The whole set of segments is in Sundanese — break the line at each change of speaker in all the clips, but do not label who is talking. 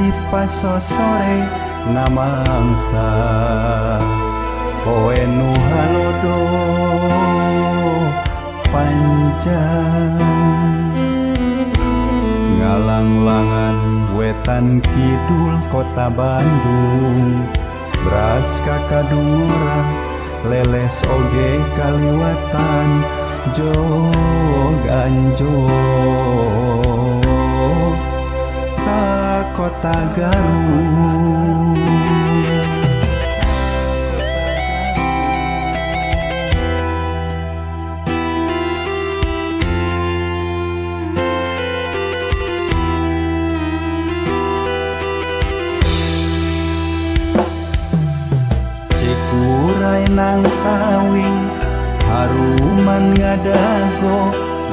Wanci pasosore namangsa poe nu halodo panjang. Ngalanglangan wetan kidul kota Bandung, beras kakadura leles oge kaliwatan jog anjog ka kota Garut. Cikuray nang tawing haruman ngadago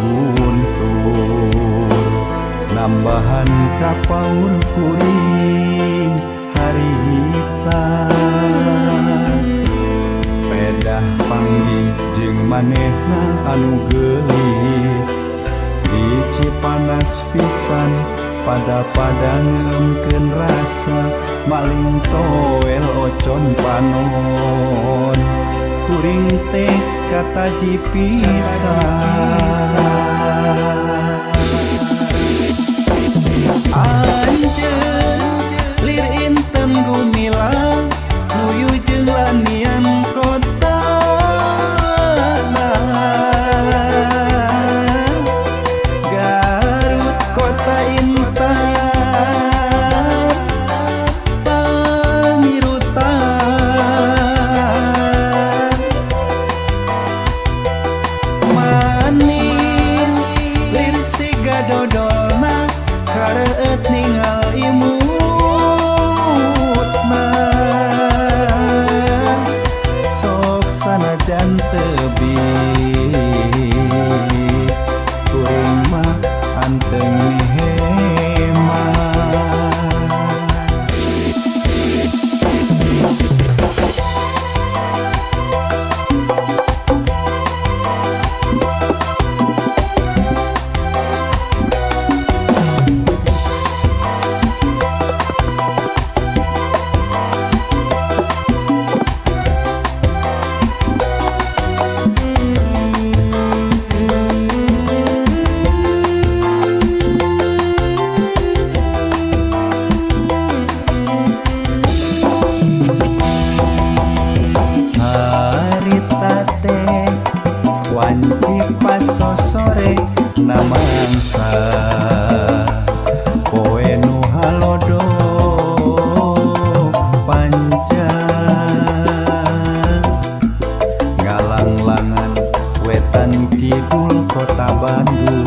guntur, nambahan kapaur kuring harita. Pedah panggih jeung manehna anu geulis, di Cipanas pisan pada-pada ngeumkeun rasa maling toel ocon panon. Kuring teh kataji pisan. Anjeun lir inten gumilang nuyu jeung lanian kota. Garut kota intan pangirutan, manis lir siga dodolna kareut ningal imutna. Sok sanajan tebih kuring mah anteng mihema. Harita teh wanci pasosore namangsa poe nu halodo panjang. Ngalanglangan wetan kidul kota Bandung.